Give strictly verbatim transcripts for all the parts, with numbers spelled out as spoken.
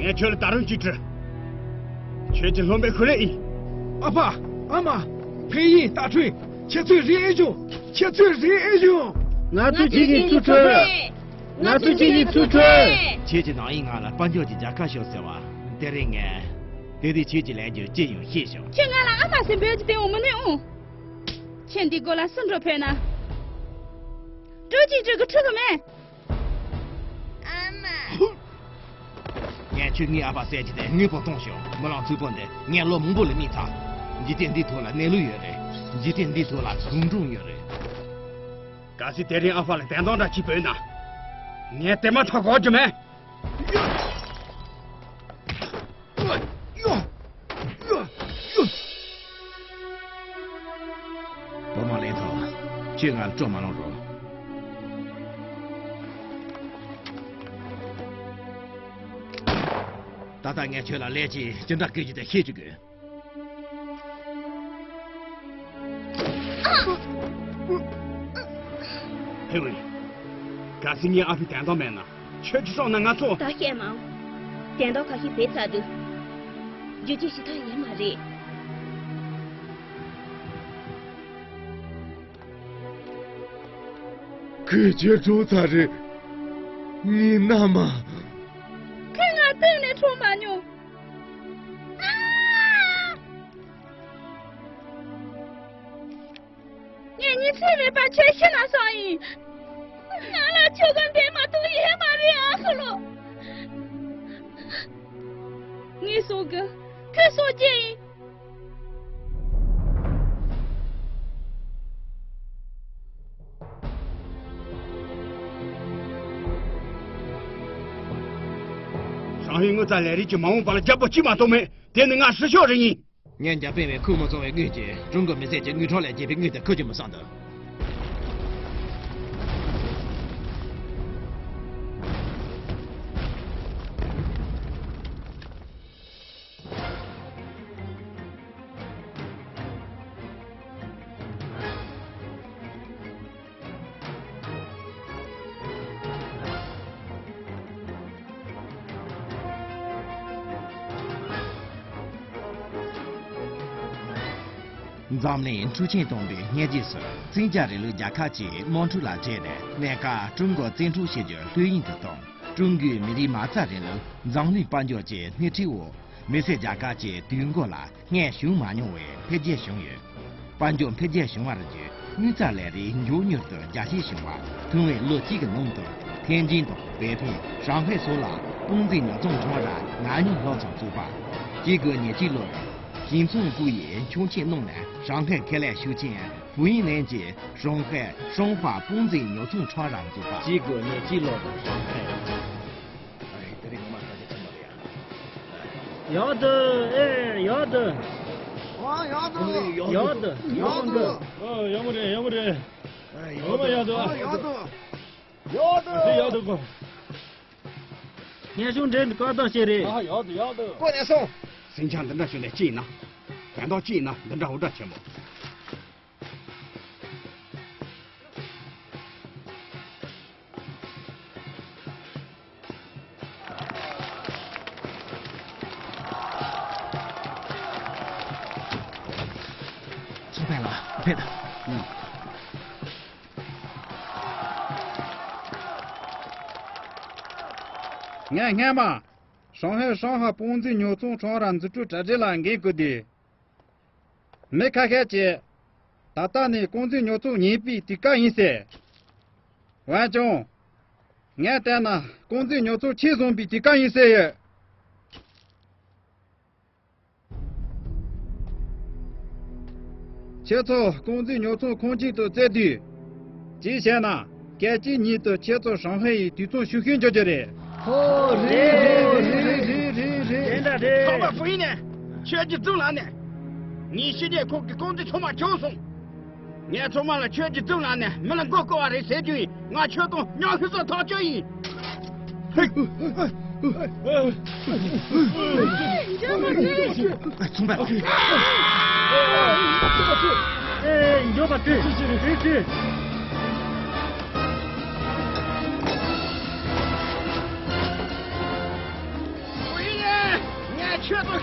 ངས་ཁྱོད་ལ་ད་རུང་གཅིག་དྲི། ཁྱོད་ཀྱི་སློབ་མའི་ཤུལ་ལས་ཡིན། ཨ་ཕ། ཨ་མ། ཕན་ཡིན། རྟ་ཁྲོད། ཁྱེད་ཚོས་རིག་ཨེ་བྱུང་། ཁྱེད་ཚོས་རིག་ཨེ་བྱུང་། ང་ཚོས་ཁྱེད་ཉིད་ཚུར་ཁྲོལ། ང་ཚོས་ཁྱེད་ཉིད་ཚུར་ཁྲོལ། ཁྱེད་ཀྱི་ནང་ཡིན་ང་ལ་དཔལ་འབྱོར་གྱི་རྒྱལ་ཁ་ཤོར་ཟེར་བ། དེ་རིང་ངས་དེ་དུས་ཁྱེད་ཀྱི་ལས་རྒྱུ་ཅི་ཡང་ཤེས་བྱུང་། ཁྱོད་ང་ལ་ཨ་མ་ཟེར་འབོད་ཀྱི་དེ་འོང་མི་ནུས་འོང་། ཁྱེད་འདི་སྒོ་ལ་སུ་འགྲོ་ཕོད་ན། སྤྲོ་སྐྱིད་སྤྲོ་གི་ཁྲུ་གི་མེད། ཨ་མ། ངས་ཁྱོད་ངའི་ཨ་ཕ་ཟེར་གྱི་དེ་དངོས་པོ་མཐོང་བྱུང་། རྨི་ལམ་རྩུབ་པོ་འདི་ངས་ལོ་མང་པོ་ལ་རྨིས་ཚར། འཇིག་རྟེན་འདིའི་ཐོག་ལ་གནས་ལུགས་ཡོད་རེད། འཇིག་རྟེན་འདིའི་ཐོག་ལ་ཟུང་དྲུང་ཡོད་རེད། གལ་སྲིད་དེ་རིང་ཨ་ཕ་ལ་དན་རྟགས་འདྲ་ཅིག་བོས་ན། ངས་དེ་མ་ཐག་གོ་རྒྱུ་མེད། བུ་མོ་ལེན་ཐོ། ཁྱོད་ང་ལ་སྤྲོ་མ་ལངས་རོགས། ད་ལྟ་ངས་ཁྱོད་ལ་ལས་ཀྱིས་ཅི་འདྲ་བསྐུལ་རྒྱུ་དེ་ཤེས་ཀྱི་དགོས། ཧེ་ཝེ། གལ་སྲིད་ངའི་ཨ་ཕའི་དན་རྟགས་མེད་ན། ཁྱོད་ཀྱིས་སྲོག་ན་ང་ཚོ། ད་བཤད་མ་འོང་། དན་རྟགས་ཁ་ཤས་བེད་ཚར་འདུག་རྒྱུ་ཅི་ཞིག་ཐག་ཡིན་མ་རེད། ཁོས་ཁྱེད་གྲོངས་ཚར་རེད། ངའི་མནའ་མ། ཁོས་ང་གཏུགས་ནས་འཕྲོག་མ་མྱོང་། ངས་ཉིན་མཚན་མེད་པར་ཁྱེད་ཤི་ན་བསམ་ཡིན། ང་ལ་ཁྱོད་ཀྱི་འདས་མ་གཏོགས་ཡོད་མ་རེད་ཨ་ཁུ་ལོ། ངའི་སྲོག་གི་ཁོའི་སྲོག་སྐྱེལ་ཡིན། ཧྲང་ཧའེ་དངུལ་རྩ་ལས་རིགས་ཀྱི་མ་འོངས་པ་ལ་རྒྱབ་པོ་གཅིག་མ་གཏོགས་མེད། དེ་ནི་ང་ཧྲི་ཤོ་རི་ཡིན། ངས་འཇར་པན་པས་ཁུར་མ་སོང་བའི་དངུལ་གྱིས་ཀྲུང་གོ་མི་སེར་གྱི་དངུལ་ཁང་ལས་བརྒྱབ་པའི་དངུལ་དེ་ཁུར་རྒྱུ་མི་བསམ་འདུག་འཛམ་གླིང་འཕྲུག་ཆེན་སྟོན་པའི་སྔས་རྗེས་སུ། བཙན་རྒྱལ་རིང་ལུགས་རྒྱལ་ཁབ་ཀྱིས་དམག་འཁྲུག་ལ་བརྟེན་ནས་གནས་སྐབས་ཀྲུང་གོ་བཙན་འཕྲོག་བྱེད་རྒྱུ་ལྷོད་གཡེང་དུ་བཏང་། ཀྲུང་གོའི་མི་རིགས་མ་རྩ་རིང་ལུགས་འཛམ་གླིང་དཔལ་འབྱོར་གྱི་སྣེ་ཁྲིད་འོག་མི་སེར་རྒྱལ་ཁབ་ཀྱི་དུས་འགོ་ལ། སྔར་བྱུང་མ་མྱོང་བའི་འཕེལ་རྒྱས་བྱུང་ཡོད། དཔལ་འབྱོར་འཕེལ་རྒྱས་བྱུང་བར་བརྟེན་དངུལ་རྩ་ལས་རིགས་མགྱོགས་མྱུར་དུ་རྒྱ་སྐྱེད་བྱུང་བ། ཐུང་བའི་ལོ་གཅིག་གི་ནང་དུ་ཐེན་ཅིན་དང་པེ་ཕིང་། ཧྲང་ཧའེ་སོགས་ལ་དཔུང་འཛིན་ཉོ་ཚོང་ཁྲོམ་ར་ཉག་ཉོག་ལྷག་ཙམ་བཙུགས་པ། གཅིག་དགུ་ཉེར་གཅིག་ལོར་ཞིང་ཚོང་པུའུ་ཡིས་ཆོག་མཆན་གནང་ནས་ཧྲང་ཧའེ་ཁེ་ལས་ཤུགས་ཆེན་ཧྥུ་ཡིན་ལན་གྱིས་ཧྲང་ཧའེ་ཧྲང་ཧྭ་དཔུང་འཛིན་ཉོ་ཚོང་ཁྲོམ་ར་བཙུགས་པ། གཅིག་དགུ་ཉེར་གཅིག་ལོར་ཧྲང་ཧའེ། ཨ་རེ། དེ་རིང་ངོ་མ་ཁ་ཆེ་ཆེན་པོ་རེད་ཡ། ཡག་འདུག་ཨེ། ཡག་འདུག་ཨ། ཡག་འདུག་ཡག་འདུག་ཡག་འདུག་ཨ། ཡག་པོ་རེད། ཡག་པོ་རེད། ཨ། ཡག་པོ་རེད། ཨ། ཡག་འདུག་ཨ། ཡག་འདུག་ཨ། ཡག་འདུག་ཨ། ཡག་འདུག་ཨ། སྙན་ཞུ་འདྲེན་བཀའ་རྟགས་བཤད་རེད། ཨ། ཡག་འདུག་ཡག་འདུག་ཀོ་ནས་སོང་། ཟིང་ཆ་འདི་འདྲ་བྱུང་ནས་ཅི་ཡིན་ན། དོན་དག་ཅི་ཡིན་ན་འདི་འདྲ་འུར་སྒྲ་ཆེན་པོ། ཚོང་དཔོན་ལགས། ཕེབས་དང་། ངས་སྔས་མ་ཧྲང་ཧའེ་ཧྲང་ཧྭ་དཔུང་འཛིན་ཉོ་ཚོང་ཁྲོམ་ར་འཛུགས་སྐྲུན་གྲ་སྒྲིག་ལ་འགན་བསྐུར་དུས། མི་ཁ་ཤས་ཀྱིས་ད་ལྟ་ནི་དཔུང་འཛིན་ཉོ་ཚོང་ཉེས་པའི་དུས་སྐབས་ཡིན་ཟེར། འོན་ཀྱང་། ངས་བལྟས་ན་དཔུང་འཛིན་ཉོ་ཚོང་ཆེས་བཟང་པའི་དུས་སྐབས་ཡིན་ཟེར་ཡོད། ཁྱེད་ཚོ་དཔུང་འཛིན་ཉོ་ཚོང་ཁང་ཆེན་དུ་བཙལ་དུས། གཅིག་བྱས་ན་སྐད་ཅིག་ཉིད་དུ་ཁྱེད་ཚོ་ཧྲང་ཧའེ་ཡི་དུས་མཚམས་ཞུགས་ཤིང་འགྱུར་རྒྱུ་རེད། ཧོ། རེད་རེད་རེད་རེད་རེད། དེ་འདྲ་རེད། ཚོང་པ་བུ་ཡིན་ནས་ཁྱོད་ཀྱི་རྫུན་ལ་ནས། ངས་ཕྱི་རྒྱལ་ཁག་གི་རྐང་འཛིན་ཚང་མ་བྱུགས་སོང་། ངས་ཚང་མ་ལ་ཁྱོད་ཀྱི་རྫུན་ལ་ནས་མི་ལ་མགོ་སྐོར་བ་རེད་ཟེར་རྒྱུ་ཡིན། ང་ཁྱོད་དང་མཉམ་ཤི་སོང་ཐག་ཆོད་ཡིན། ཚོང་པ། ཨེ། མགྱོགས་པ་ཁྲིད། ཁྲིད་ཁྲིད། ཁྲིད་ཁྲིད། ཁོ་ཡིན་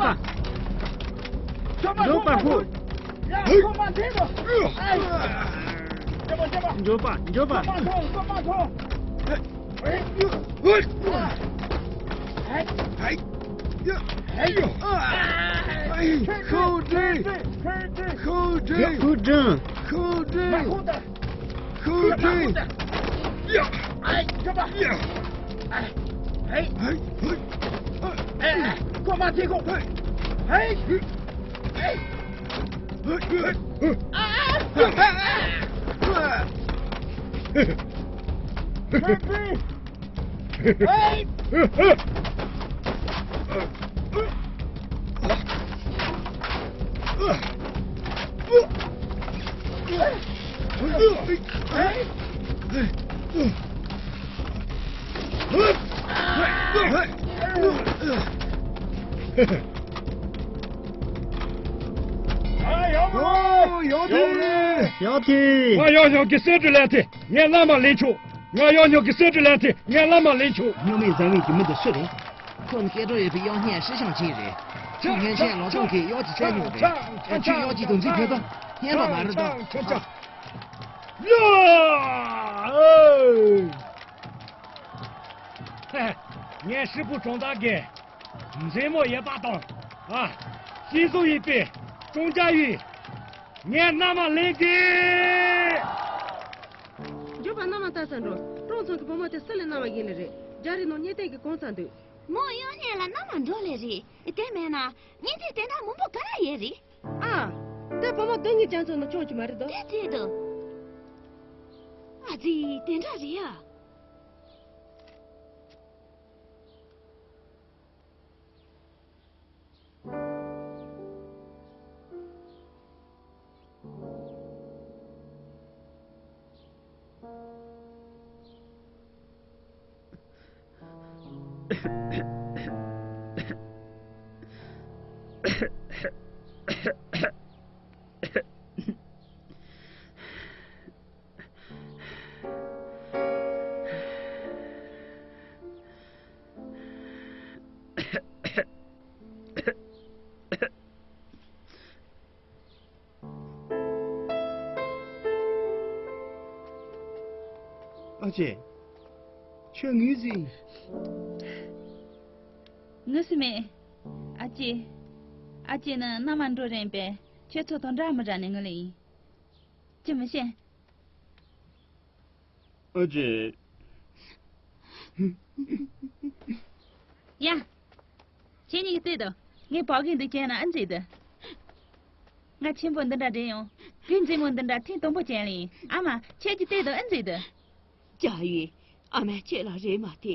མགྱོགས་པ། མགྱོགས་པ་ཧུ། མགྱོགས་པ། མགྱོགས་པ། མགྱོགས་པ། ཧུ་ཀྲང་། ཧུ་ཀྲང་། ཧུ་ཀྲང་། ཧུ་ཀྲང་། ཡ། ཨ། ཡ། ཨ། ཧེ། ཧེ། ཨེ། ཨེ། ཀོ་མ་ཐེ་ཀོ། ཧེ། ཨེ། ཨ། ཧེ། ཧེ། ཡག་ཐི། ཡག་ཐི། ང་ཡང་ཡང་གི་སེ་འབྲུ་ལན་ཐི། ངས་བླ་མ་ལེན་ཆོག་ང་ཡང་ཡང་གི་སེ་འབྲུ་ལན་ཐི། ངས་བླ་མ་ལེན་ཆོག་སྨྱོ་མེད་བཟང་མེད་ཀྱི་མི་འདི་སུ་རེད། ཁོང་སྐད་གྲགས་ཡོད་པའི་གཡག་སྙན་ཧྲི་ཤང་ཆིན་རེད། ཁོང་སྔོན་ཆད་ལོ་ཏོང་གིས་གཡག་ཅིག་བསད་མྱོང་རེད། ཁོང་ཁྱོད་གཡག་ཅིག་དོན་ཚིག་དགོས་པ་སྙན་པ་མ་རེད་དོ། ཡ། ངས་ཧྲི་པུ་གྲོང་རྡལ་གི་མཛེས་མོ་ཡོད་པ་དང་། ཨ། ཤེས་བཟོ་ཡིན་པའི་ཀྲུང་ཅཱ་ཡུས། ངས་མནའ་མ་ལེན་གི། མགྱོགས་པ་མནའ་མ་ ལྟ་ས་འགྲོ། ཀྲོང་ཚང་གི་བུ་མོ་དེ་སུ་ལས་མནའ་མ་ཡིན་ལེ་རེད། རྒྱ་རི་ནང་གཉེན་སྟོན་གྱི་གོང་ཚང་འདུག་མོ་གཡོག་བརྙན་ལ་མནའ་མ་འགྲོ་ལེ་རེད། དེ་མེད་ན་གཉེན་སྟོན་དེ་འདྲ་མང་པོ་ག་ར་ཡོད་རེད། ཨ། དེ་བུ་མོ་སྡུག་བསྔལ་ཅན་ཚོ་ནང་ཆུང་གི་མ་རེད་དོ། དེ་བྱེད་དོ། ཨ་ཙི། དེ་འདྲ་རེད་ཡ། ཨ་ཅེ། ཁྱོད་ངུས་ཟིན། ངུས་སུ་མེད། ཨ་ཅེ། ཨ་ཅེ་ནི་མནའ་མ་འགྲོ་རན་པས། ཁྱོད་ཚོ་དང་འདྲ་མི་འདྲ་ནས་ངུ་ལེ་ཡིན། ཅི་མི་ཤེས། ཨ་ཅེ། ཡ། ཁྱེད་གཉིས་ཀྱིས་ལྟོས་དང་། ངས་བག་གི་འདི་བྱས་ན་ཨེ་མཛེས་དོ། ང་ཆེན་པོ་འདི་འདྲ་འདྲེན་ཡོང་། གོས་མཛེས་མོ་འདི་འདྲ་ཐེངས་དང་པོ་ཅན་ལ་ཡིན། ཨ་མ། ཁྱེད་ཀྱིས་ལྟོས་དང་ཨེ་མཛེས་དོ། ཅ་ཡི། ཨ་མས་ཁྱེད་ལ་རེ་མ་ཐེ།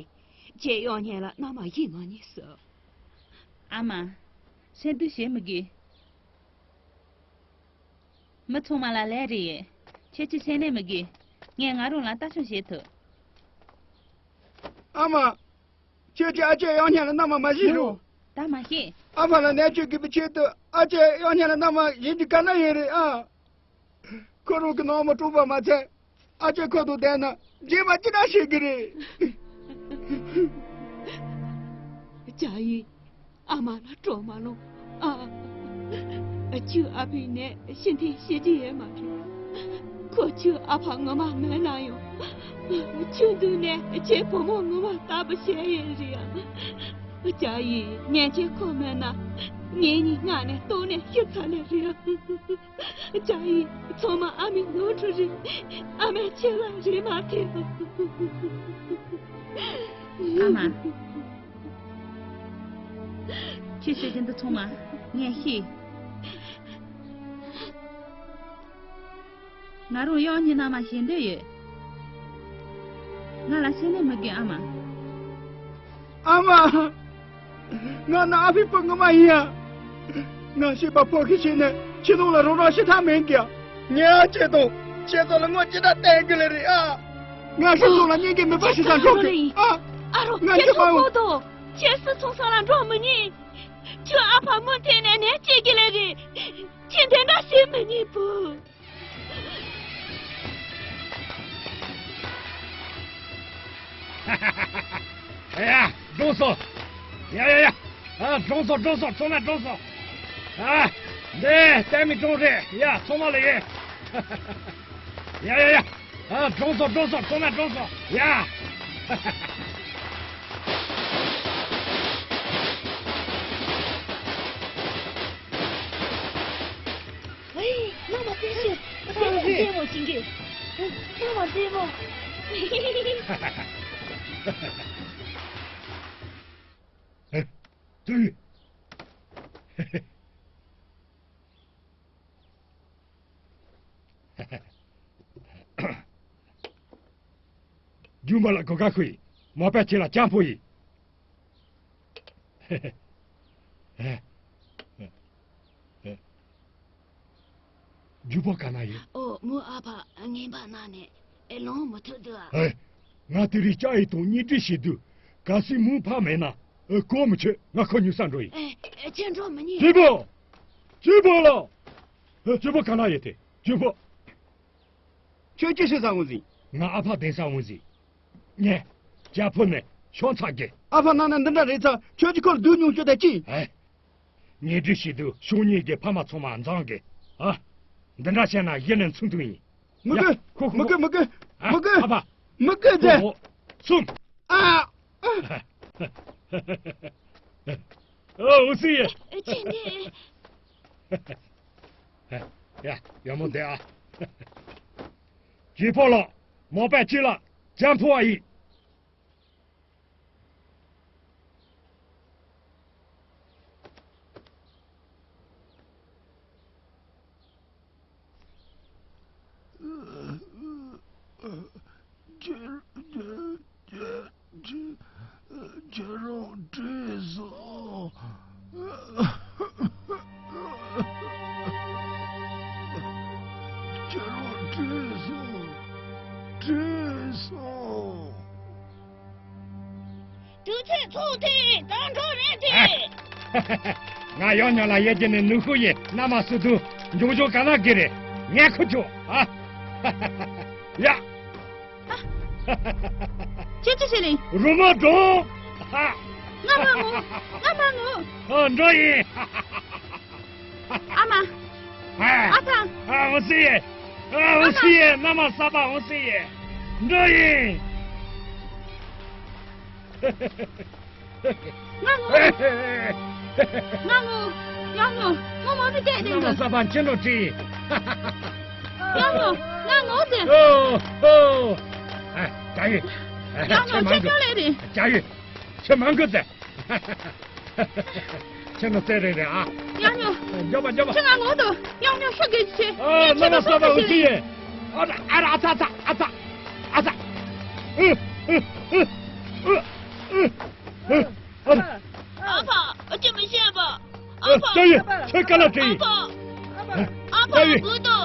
ཁྱེད་གཡོག་བརྙན་ལ་མནའ་མ་ཡིན་མ་ཉེས་སོ། ཨ་མ། སེམས་སྡུག་བྱེད་མི་དགོས། མི་ཚང་མ་ལ་ལས་རེད། ཁྱེད་ཀྱིས་སེམས་ནད་མི་དགོས། ངས་ང་རང་ལ་ལྟ་སྐྱོང་བྱེད་ཐུབ། ཨ་མ། ཁྱེད་ཀྱིས་ཨ་ཅེ་གཡོག་བརྙན་ལ་མནའ་མ་མ་བྱིན་རོགས། ད་མ་བྱེད། ཨ་ཕ་ལ་ནད་བཅོས་དགོས་པའི་ཆེད་དུ་ཨ་ཅེ་གཡོག་བརྙན་ལ་མནའ་མ་བྱིན་རྒྱུ་ག་ན་ཡོད་རེད་ཨ། ཁོ་རང་གི་ནང་མི་གྲོངས་པ་མ་ཚད། ཨ་ཅེ་ཁོ་དང་བསྡད་ན་རྗེས་མ་ཅི་འདྲ་བྱེད་ཀྱི་རེད། ཅ་ཡི། ཨ་མ་ལ་སྤྲོ་མ་ལོང་། ཨ། ཁྱོད་ཨ་ཕའི་ནད་ཕྱིར་འཐེན་བྱེད་ཀྱི་ཡོད་མ་རེད། ཁོ་ཁྱོད་ཨ་ཕ་ངོ་མ་མིན་ན་ཡང་། ཁྱོད་འདུག་ནས་ཁྱེད་བུ་མོ་ངོ་མ་ལྟ་བུ་བྱས་ཡོད་རེད་ཡ། ཅ་ཡི། ངས་ཁྱེད་ཁོ་མིན་ན། ངེད་གཉིས་སྔ་ནས་ལྟོགས་ནས་ཤི་ཚར་ལེ་རེད་ཡ། ཅ་ཡི། ཚང་མ་ཨ་མའི་ནོར་འཁྲུལ་རེད། ཨ་མས་ཁྱེད་ལ་རེ་མ་ཐེ། ཨ་མ། ཁྱེད་ཟེར་གྱི་འདི་ཚང་མ་ངས་ཤེས། ང་རང་གཡོག་གཉིས་མནའ་མ་བྱེད་འདོད་ཡོད། ང་ལ་སེམས་ནད་མི་དགོས་ཨ་མ། ཨ་མ། ང་ནི་ཨ་ཕའི་བུ་ངོ་མ་ཡིན་ཡ། ང་ཤི་བ་ཕོག་གི་ཤི་ནས་ཁྱི་ནང་ལ་རང་རང་ཤི་ཐབས་མེད་ཀྱི་ཡ། ངས་ཨ་ཅེ་དང་ཁྱེད་ཚོ་ལ་ངོ་ཅི་འདྲ་བསྟན་གི་ལེ་རེད་ཨ། ང་ཤི་སོང་ལ་གཉེན་གྱི་མི་པ་ཞིག་ས་འགྲོ་གི་ཨ། ཨ་རོ། ང་ཁྱེད་ཤི་ཚོ་མ་ཡོང་། ཁོ་དང་ཁྱེད་སུ་ཚོང་ས་ལ་འགྲོ་མི་ཉན། ཁྱོད་ཨ་ཕ་མུ་མཐུད་ནས་ནད་སྐྱེ་གི་ལེ་རེད། ཁྱེད་དེ་འདྲ་བྱེད་མི་ཉན་བུ། ཡ། གྲོངས་སོང་། ཡ་ཡ་ཡ། ཨ། གྲོངས་སོང་། གྲོངས་སོང་། ཚང་མ་གྲོངས་སོང་། ཨ། འདི་ལྟད་མོ་གྲོངས་རེད་ཡ། ཚང་མ་ལ་ཡིན། ཡ་ཡ་ཡ། ཨ། གྲོངས་སོང་། གྲོངས་སོང་། ཚང་མ་གྲོངས་སོང་ཡ། ཨེ། མནའ་མ་བཙན་ཤོས། བཙན་མོ། བཙན་མོ་ཞིག་གིས། མནའ་མ་བཙན་མོ། ཨེ། ཏུ། རྒྱུ་མ་ལ་གོ་ག་ཁུ་ཡིན། མ་པ་ཁྱེད་ལ་ཅང་པོ་ཡིན། རྒྱུ་པོ་ག་ན་ཡོད། ཨོ། མོ་ཨ་ཕ་ངན་པ་ན་ནས་ལོང་མི་ཐུབ་འདུག་ཨ། ཨེ། ང་དེ་རིང་ཅ་ཡི་དང་གཉེན་སྒྲིག་བྱེད་དུས་གལ་སྲིད་མོ་ཕ་མེད་ན། ཨེ། གོ་མི་ཆོད། ང་ཁོ་ཉུལ་ས་འགྲོ་ཡིན། ཨེ། ཁྱེད་འགྲོ་མི་ཉན། རྒྱུ་པོ། རྒྱུ་པོ་ལ། ཨེ། རྒྱུ་པོ་ག་ན་ཡོད་དེ། རྒྱུ་པོ། ཁྱོད་ཅི་བྱེད་ས་འོང་ཟིན། ང་ཨ་ཕ་བསྡད་ས་འོང་ཟིན། ངས་རྒྱ་ཕོ་ནས་ཤོང་ཚ་གི། ཨ་ཕ་ནང་ན་འདི་འདྲ་རེད་ཚ། ཁྱོད་ཀྱི་ཁོར་སྡུག་མྱོང་ཤོད་དེ་ཅི། ཨེ། ཉེ་འབྲེལ་བྱེད་དུས་ཤོང་ཉེ་གི་ཕ་མ་ཚང་མ་འཛོམས་གི། ཨ། འདི་འདྲ་བྱས་ན་གཞི་ནས་མཚུངས་ཐུག་ཡིན། མི་དགོས། ཡ། ཁོ་ཁོ་མི་དགོས། མི་དགོས། ཨ། མི་དགོས། ཨ་ཕ། མི་དགོས་ཟེར། ཁོ་ཁོ། སུམ། ཨ། ཨོ། འུ་སི་ཡེ། ཨེ། ཅི་འདི། ཡ། ཡག་མོ་བསྡད་ཨ། རྒྱལ་པོ་ལགས། མ་པ་ཁྱེད་ལ་བྱམས་ཕོ་བ་ཡིན། ཁྱེད་ཁྱེད་ཁྱེད་ཁྱེད་རང་བྲོས་སོང་། ཁྱེད་རང་བྲོས་སོང་། བྲོས་སོང་། དུས་ཚོད་ཚོགས་དེ་དང་འགྲོ་རེད་དེ། ང་ཡང་ཉོ་ལ་ཡེ་རྒྱུ་ནི་ནུ་ཤུ་ཡེ་ན་མ་སུ་དུ་འཇོག་འཇོག་ག་ན་གི་རེད། ངས་ཁུ་ཆོ་ཨ། ཡ། ཁྱེད་ཅི་བྱེད་ལེ། རུ་མ་འགྲོ། ཧ། ང་མ་ངུ། ང་མ་ངུ། ཨ་འགྲོ་ཡིན། ཨ་མ། ཨ། ཨ་ཕ། ཨ་འོ་སི་ཡེ། ཨ་འོ་སི་ཡེ། ན་མ་ས་པ་འོ་སི་ཡེ། འགྲོ་ཡིན། ང་ངུ། ང་ངུ། ཡང་ངུ། ངུ་མོ་ནི་སྐད་དེ་ན་མ་ས་པ་ཁྱེད་ནོ་ཁྲི། ཡང་ངུ། ང་ངུ་ཟེར། ཨོ་ཨོ། ཨ་ཅ་ཡུ། ཡང་ངུ་ཁྱེད་ཀྱང་ལེ་རེད། ཅ་ཡུ། ཁྱེད་མང་གི་ཟེར། ཁྱེད་ནོ་ཙེ་རེ་རེ་ཨ། ཡང་ཉོ། མགྱོགས་པ་མགྱོགས་པ། ཁྱེད་ང་ངོ་དོ་ཡང་ཉོ་ཤོག་གི་ཆེ། ཨ་ལ་ལ་ས་པ་འུ་ཅི་ཡེ། ཨ་ར་ཨ་ར་ཨ་ཚ་ཚ་ཨ་ཚ་ཨ་ཚ། ཨུ་ཨུ་ཨུ་ཨུ་ཨུ་ཨུ་ཨུ། ཨ་ཕ། ཨ་ཅེ་མི་ཤེས་པ། ཨ་ཕ། ཅ་ཡུ་ཁྱེད་ག་ལ་བྲེལ་ཡིན། ཨ་ཕ། ཨ་ཕ། ཅ་ཡུ། ཨུ་དོ།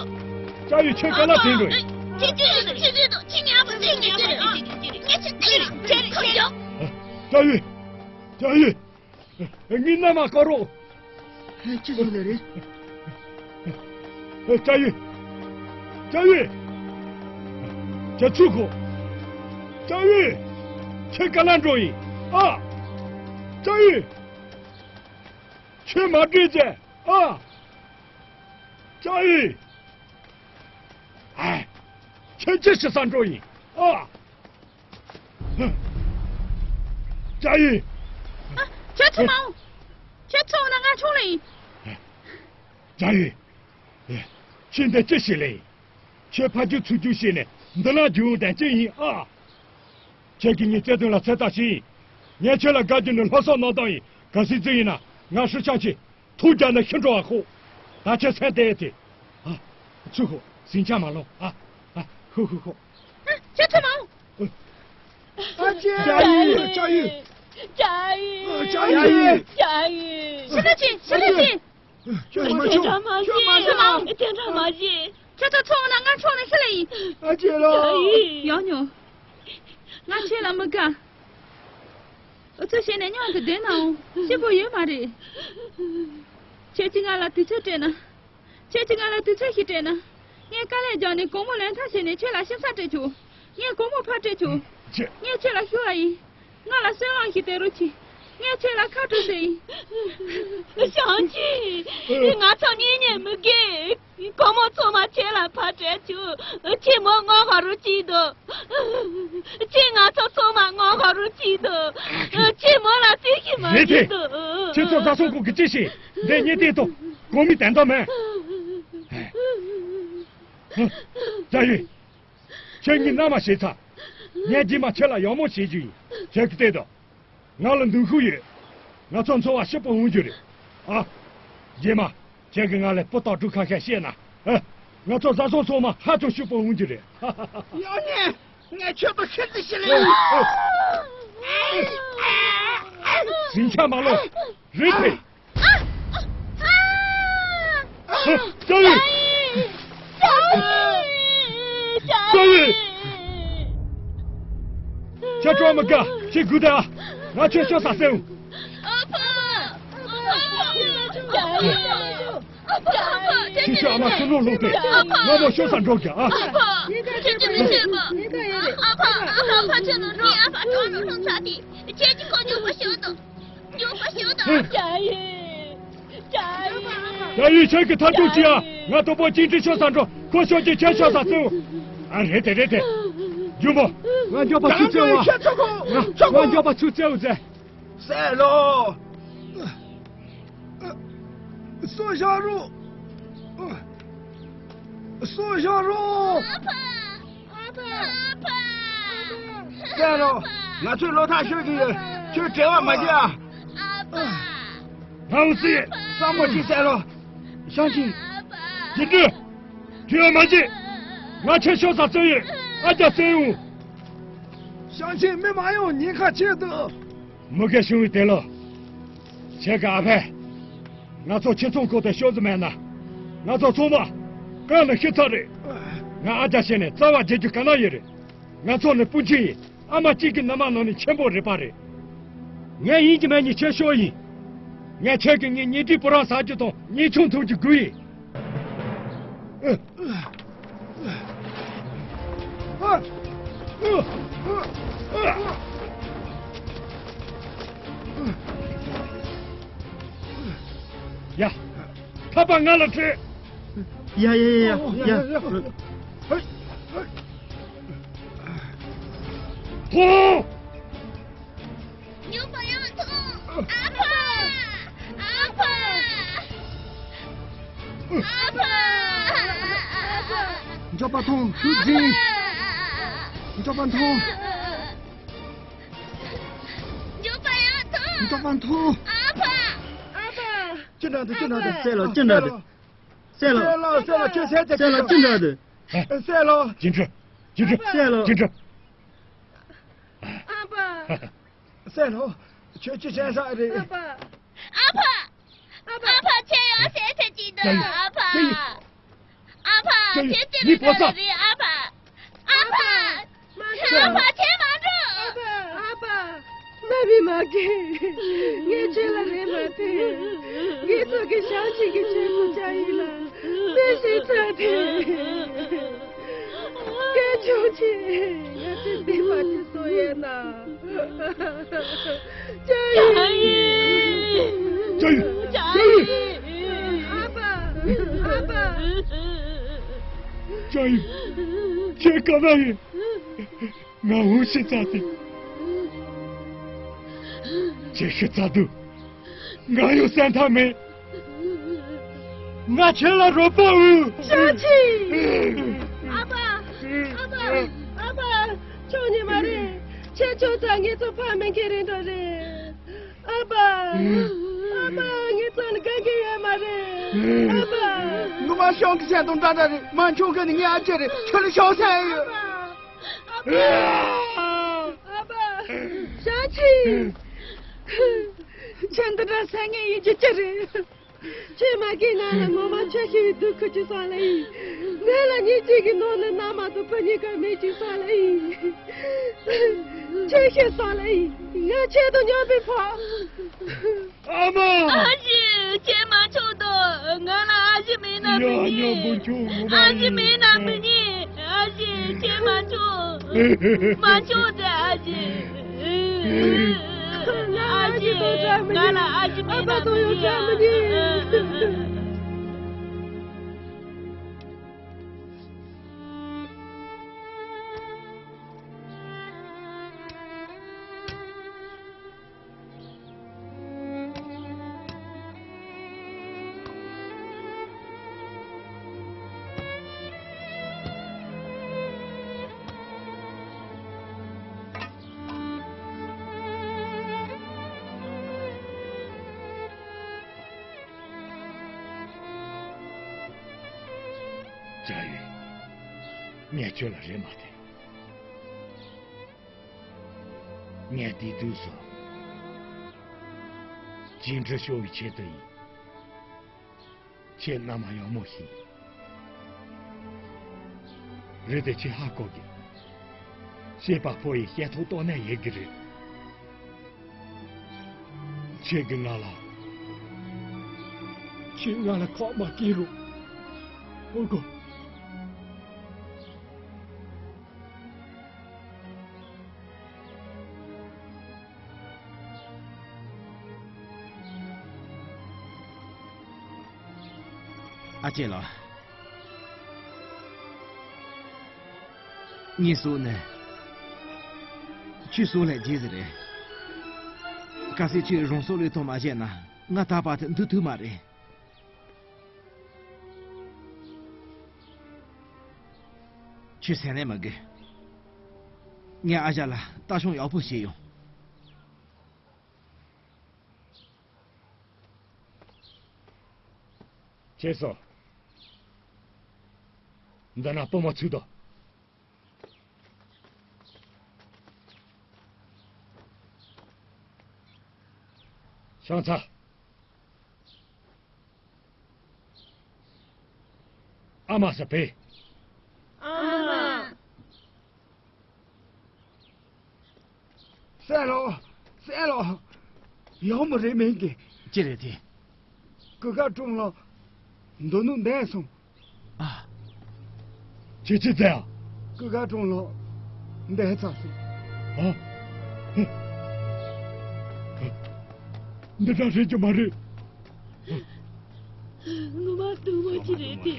ཅ་ཡུ་ཁྱེད་ག་ལ་བྲེལ་འགྲོ་ཡིན། ཁྱེད་ཁྱེད་ཁྱེད་ཁྱེད་ཁྱེད་ཉལ་པ་ཟེར་ཉལ་པ་ཟེར་ཨ། ངས་ཁྱེད་ཁྱེད་ཁྱེད་ཁྱེད་ཡོ། ཅ་ཡུ། ཅ་ཡུ། ངའི་མནའ་མ་བསྐོར་རོགས། ཧེ་ཅི་ཟིག་ལེ་རེད། ཅ་ཡུ། ཅ་ཡུ། ཅ་ཆུ་ཁོ། ཅ་ཡུ། ཁྱེད་ག་ལ་འགྲོ་ཡིན་ཨ། ཅ་ཡུ། ཁྱེད་མ་བྲོས་ཚེ་ཨ། ཅ་ཡུ། ཨ། ཁྱེད་ཅི་ཞིག་ས་འགྲོ་ཡིན་ཨ། ཅ་ཡུ། ཨ། ཁྱེད་ཚོ་མ་འོང་། ཁྱེད་ཚོ་འོང་ན་ང་ཆུང་ལེ་ཡིན། ཅ་ཡུ། ཁྱེད་འདི་ཅི་ཞིག་ལེ་ཡིན། ཁྱེད་ཕ་རྒྱུད་ཚུར་རྒྱུད་བཤད་ནས་འདི་ལ་རྒྱུ་འོང་དང་ཅི་ཡིན་ཨ། ཁྱེད་ཀྱིས་ངའི་བརྩེ་དུང་ལ་ཚོད་ལྟ་བྱས་ཡིན། ངས་ཁྱེད་ལ་དགའ་རྒྱུ་ནི་ལྷག་བསམ་རྣམ་དག་ཡིན། གལ་སྲིད་ཅི་ཡིན་ན་ང་ཧྲི་ཆང་ཆེ། ཐུགས་རྒྱལ་ན་ཤི་འགྲོ་བ་ཤོག་ད་ཁྱེད་སེམས་བདེ་ཡེ་དེ། ཨ། ཚུ་ཤོག་ཟིང་ཆ་མ་ལོངས་ཨ། ཨ། ཤོག་ཤོག་ཤོག་ཨ། ཁྱེད་ཚོ་མ་འོང་། ཨ་ཅེ། ཅ་ཡུ། ཅ་ཡུ། ཅ་ཡུ། ཅ་ཡུ། ཅ་ཡུ། ཤི་ན་ཅི། ཤི་ན་ཅི། ཁྱོད་མ་ཁྱོད་ཁྱོད་མ་ཁྱོད་མ་ཁྱོད་མ་ཁྱོད་མ་ཁྱོད་མ་ཁྱོད་མ་ཁྱོད། ཁྱོད་ཚོ་ཚོང་ན་ང་ཚོང་ན་ཤི་ལ་ཡིན། ཨ་ཅེ་ལོ། ཡང་ཉོ། ང་ཁྱེད་ལ་མི་དགའ། འུ་ཚོ་བྱས་ནས་མཉམ་དུ་བསྡད་ནའང་སྐྱིད་པོ་ཡོད་མ་རེད། ཁྱེད་ཀྱིས་ང་ལ་དུས་ཚོད་སྤྲད་ན། ཁྱེད་ཀྱིས་ང་ལ་དུས་ཚོད་ཞིག་སྤྲད་ན། ངས་དཀའ་ལས་རྒྱག་ནས་སྒོར་མོ་ལེན་ཐབས་བྱས་ནས་ཁྱེད་ལ་ཞིམ་ས་སྤྲད་ཆོག་ངས་སྒོར་མོ་ཕར་སྤྲད་ཆོག་ཁྱེད། ངས་ཁྱེད་ལ་ཞུ་བ་ཡིན། ང་ལ་སེམས་དབང་ཞིག་སྟེར་རོགས་གྱིས། ངས་ཁྱེད་ལ་ཁ་དྲོ་ཟེར་ཡིན། ཞང་ཆི། ང་ཚོ་གཉིས་ནས་མི་དགེ། སྒོར་མོ་ཚང་མ་ཁྱེད་ལ་ཕར་སྤྲད་ཆོག་ཁྱེད་མོ་ངོ་ག་རུ་སྐྱིད་འདུག་ཁྱེད་ང་ཚོ་ཚང་མ་ངོ་ག་རུ་སྐྱིད་འདུག་ཁྱེད་མོ་ལ་རྩིས་ཤིག་མ་རེད་དེ། བྱེད་འདུག་ཁྱེད་ཚོ་བཟའ་ཚང་ཁོ་གི་ཅི་ཞིག་འདི་གཉིས་ལྡན་དང་གོང་མི་དན་དང་མིན། ཅ་ཡུ། ཁྱེད་ངའི་མནའ་མ་བྱས་ཚར། ངས་རྗེས་མ་ཁྱེད་ལ་ཡག་མོ་བྱེད་རྒྱུ་ཡིན། ཁྱེད་ཀྱིས་བལྟས་དང་། ང་ལ་འདུན་ཤུགས་ཡོད། ང་ཚོ་འཚོ་བ་སྐྱིད་པོ་འོང་རྒྱུ་རེད། ཨ། རྗེས་མ། ཁྱེད་ཀྱིས་ང་ལ་སྤུ་དང་གྲུ་ཁ་ཤས་བཤད་ན། ཨ། ང་ཚོ་བཟའ་ཚང་ཚང་མ་ཧ་ཅང་སྐྱིད་པོ་འོང་རྒྱུ་རེད། ཡང་ནས། ངས་ཁྱོད་དང་ཤི་རྩིས་ཞིག་ལེན། ཟིང་ཆ་མ་ལོག་རེད་དེ། ཅ་ཡུ། ཅ་ཡུ། ཅ་ཡུ། ཁྱེད་ཁྲོ་མི་དགའ། ཁྱེད་སྒུག་དང་། ང་ཁྱོད་ཤོག་ས་སེམས། ཁྱེད་ཁྱོད་ཨ་མ་ཚུར་ལོག་ལོག་སྟེ། ང་མོ་ཤོག་ས་འགྲོ་རྒྱ་ཨ། ཁྱེད་ཀྱི་མི་བྱེད་པ། ཨ་ཕ། ཨ་ཕ། ཕ་ཁྱེད་ནོར་ནི་ཨ་ཕ་གྲོགས་ནོར་ལྷུང་ཚར་དེ། ཁྱེད་ཀྱི་ཁོ་ཉོག་པ་ཤོག་དང་། ཡུ་ཁྱེད་ཀྱི་ཐབས་སྐྱོ་ཅི་ཡ། ང་དོ་པོ་ཅིང་ཀྲི་ཤོ་ས་འགྲོ། ཁོ་ཤོ་ཅི་ཁྱེད་ཤོ་ས་ཙེའུ། ཨ་རེད་དེ་རེད་དེ། ཇུ་མོ། ང་མགྱོགས་པ་ཚུར་ཙེའུ་ཨ། ང་མགྱོགས་པ་ཚུར་ཙེའུ་ཟེ། སེ་ལོ། སོ་ཞང་རོ། སོ་ཞང་རོ། ཨ་ཕ། ཨ་ཕ། སྲས་ལོ། ང་ཚོས་བློ་ཐག་ཆོད་ཀྱི་ཡོད། ཁྱོད་བྲེལ་བ་མ་བྱེད་ཨ། ཧང་སི། བསམ་བློ་ཅིག་སྲས་ལོ། ཞང་ཆིང་། ཅི་འདྲ། བྲེལ་བ་མ་བྱེད། ང་ཁྱེད་ཤོག་ས་བཙལ་ཡོད། ཨ་ཅག་བཙལ་ཡོང་། ཞང་ཆིང་མི་མ་ཡོང་ཉེན་ཁ་ཆེ་འདུག་མུ་གེ་བྱུང་བའི་དེ་ལོ། ཁྱེད་ཀྱི་ཨ་ཕས། ང་ཚོ་ཁྱི་ཚོང་ཁོག་ཏུ་ཤོག་ཟིན་མེད་ན། ང་ཚོ་ཚང་མ། གང་ལ་ཤི་ཚར་རེད། ང་ཨ་ཅག་བྱས་ནས་རྩ་བ་བརྗེ་རྒྱུ་ག་ན་ཡོད་རེད། ང་ཚོ་ནི་སྤུན་མཆེད་ཡིན། ཨ་མ་གཅིག་གི་མནའ་མ་ནང་ནས་ཆེན་པོ་རེད་པ་རེད། ངས་ཡིན་གྱི་མེད་ནི་ཁྱེད་ཤོག་ཡིན། ངས་ཁྱེད་ཀྱི་ངའི་ཉེ་འབྲེལ་པོ་རང་ཟ་རྒྱུ་དང་ཉེ་ཆུང་ཐུག་རྒྱུ་དགོས་ཡིན། ཡ། ཐག་པ་ང་ལ་སྤྲད། ཡ་ཡ་ཡ་ཡ་ཡ། ཐོངས། མགྱོགས་པ་ཡང་ཐོངས། ཨ་ཕ། ཨ་ཕ། ཨ་ཕ། མགྱོགས་པ་ཐོངས། ཐུགས་རྗེ་ཆེ། མགྱོགས་པ་ཐོངས། མགྱོགས་པ་ཡང་ཐོངས། མགྱོགས་པ་ཐོངས། ཨ་ཕ། ཨ་ཕ། ཅི་འདྲ་འདུག་ཅི་འདྲ་འདུག་སྲས་ལོ། ཅི་འདྲ་འདུག་སྲས་ལོ། སྲས་ལོ། སྲས་ལོ། ཁྱོད་སྲས་ཚེ་སྲས་ལོ། ཅི་འདྲ་འདུག་ཧེ། སྲས་ལོ། ཅི་འདྲ། ཅི་འདྲ། སྲས་ལོ། ཅི་འདྲ། ཨ་ཕ། སྲས་ལོ། ཁྱོད་ཅི་བྱས་ས་རེད། ཨ་ཕ། ཨ་ཕ། ཨ་ཕ། ཨ་ཕ་ཁྱེད་ཡང་སྲས་ཚེ་ཅི་འདུག་ཨ་ཕ། ཨ་ཕ། ཁྱེད་ཅི་རེད་ས་རེད། ཨ་ཕ། ཨ་ཕ། ཨ་ཕ་ཁྱེད་མ་འགྲོ། ཨ་ཕ། ཨ་ཕ། མ་བི་མ་གི། ངས་ཁྱོད་ལ་རེ་མ་ཐེ། ངས་ཚོ་གི་ཞང་ཞིང་གི་ཆེད་དུ་ཅ་ཡིག་ལ་མེ་ཤི་ཚ་ཐེ། སྐད་ཆུང་ཆེ། ང་ཚོའི་སྡིག་པ་ཅི་སོ་ཡས་ན། ཅ་ཡིག་ཅ་ཡིག་ཅ་ཡིག་ཨ་ཕ། ཨ་ཕ། ཅ་ཡིག་ཁྱེད་ག་ན་ཡིན། ང་འུ་ཤི་ཚ་སྟེ། ཁྱེད་ཤི་ཚ་དུས། ང་ཡང་སེམས་ཐག་མེད། ང་ཁྱེད་ལ་རོགས་པ་འུ། ཞང་ཆིང་། ཨ་ཕ། ཨ་ཕ། ཨ་ཕ། ཁྱོད་ཉིད་མ་རེད། ཁྱེད་ཁྱོད་ཚ་ངེད་ཚོ་ཕ་མེད་མཁན་རེད་འགྲོ་རེད། ཨ་ཕ། ཨ་ཕ། ངེད་ཚོ་ནི་དགའ་མཁན་ཡོད་མ་རེད། ཨ་ཕ། ངོ་མ་ཤོང་གི་སེམས་དང་འདྲ་འདྲ་རེད། མ་འཆུང་གི་ནི་ངའི་ཨ་ཅེ་རེད། ཁྱོད་ནི་ཤོང་སེམས་ཡོད། ཨ་ཕ། ཨ་ཕ། ཞང་ཆིང་། ཁྱེད་འདི་འདྲ་སེམས་ངན་ཡིན་རྒྱུ་ཅི་རེད། ཁྱེད་མ་གིས་ང་ལ་ངོ་མ་ཁྱོད་ཤི་བའི་དུས་ཁུར་གྱི་སོང་ལ་ཡིན། ང་ལ་ཉིན་གཅིག་གི་ནང་ནས་མནའ་མ་དང་བུ་གཉིས་ཀ་མེད་ཀྱི་སོང་ལ་ཡིན། ཁྱོད་ཤི་སོང་ལ་ཡིན། ང་ཁྱེད་དང་མཉམ་པའི་ཕོ། ཨ་མ། ཨ་ཞེ། ཁྱེད་མ་འཆུང་དོ། ང་ལ་ཨ་ཞེ་མེད་ན་མི་ཉན། ཨ་ཞེ་མེད་ན་མི་ཉན། ཨ་ཞེ། ཁྱེད་མ་འཆུང་། མ་འཆུང་དེ་ཨ་ཞེ། ང་ཨ་ཞེ། ང་ལ་ཨ་ཞེ་མེད་ན་མི་ཉན། ཅ་ཡི། ངས་ཁྱོད་ལ་རེ་མ་ཐེ། ངས་དེ་དུས་སུ། ཅི་འདྲ་ཤོར་བའི་ཆེད་དུ་ཡིན། ཁྱེད་མནའ་མ་ཡག་མོ་ཞིག་རེད་དེ། ཁྱེད་ཧ་གོ་གི། བྱེད་པ་པོ་ཡི་བྱེད་ཐོག་ཏོ་ནས་ཡོད་གི་རེད། ཁྱེད་ཀྱིས་ང་ལ། ཁྱེད་ང་ལ་ཁོག་མ་སྐྱེས་རུང་། ཧོ་གོ། ཨ་ཅེ་ལགས། ངའི་སྲོག་ནི་ཁྱོད་སྲོག་ལས་རྒྱས་ཟིག་རེད། གལ་སྲིད་ཁྱོད་རང་སྲོག་བློས་གཏོང་མ་བྱས་ན། ང་ད་བར་དུ་འདུག་ཐུབ་མ་རེད། ཁྱོད་སེམས་ནས་མི་དགོས། ངས་ཨ་ཞང་ལ་ལྟ་སྐྱོང་ཡག་པོ་བྱས་ཡོང་། བྱས་སོ། འདི་ན་སྟོན་མོ་ཚུད་དོ། ཤང་ཚ། ཨ་མ་ཟེར་བས། ཨ་མ། སྲས་ལོ། སྲས་ལོ། ཡག་མོ་རེད་མིན་གི། ཅི་རེད་དེ། ཀུ་ཀ་ཀྲུང་ལོ། མདོ་ནུ་འདས་སོང་། ཨ། ཁྱེད་ཅི་ཟེར་ཨ། ཀུ་ཀ་ཀྲུང་ལོ། འདས་ཚར་སོང་། ཨ། འདི་འདྲ་རེད་ཀྱི་མ་རེད། ངོ་མ་སྡུག་མོ་ཅིག་རེད་དེ།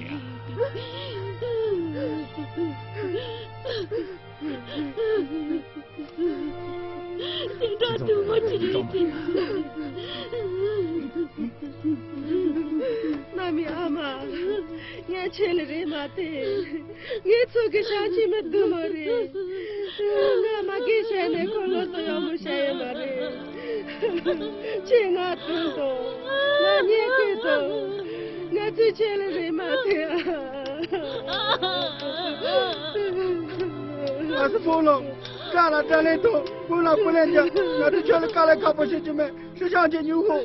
དེ་འདྲ་སྡུག་མོ་ཅིག་རེད་དེ། ནམ་ཡིན་ཨ་མ། ངས་ཁྱེད་ལ་རེད་མ་བལྟས། ངའི་ཚོད་ཀྱི་ཤ་ཆེ་མི་སྡུག་མོ་རེད། ང་མ་གིར་བྱས་ནས་ཁོ་སློབ་གསོ་ཡག་མོ་བྱས་ཡོད་མ་རེད། ཁྱེད་ང་བསྟུན་དང་། ང་བརྙས་བཅོས་དང་། ང་ཚོས་ཁྱེད་ལ་རེད་མ་བལྟས་ཨ། ཨ་སི་ཕོ་ལོ། དགྲ་ལ་དགྲ་ལན་དང་། དཔུང་ལ་དཔུང་ལན་རྒྱག་ང་ཚོས་ཁྱོད་ལ་དཀའ་ལས་ཁག་པོ་བྱེད་ཀྱི་མེད། ཧྲི་ཤང་ཅན་ཉུ་ཧོ།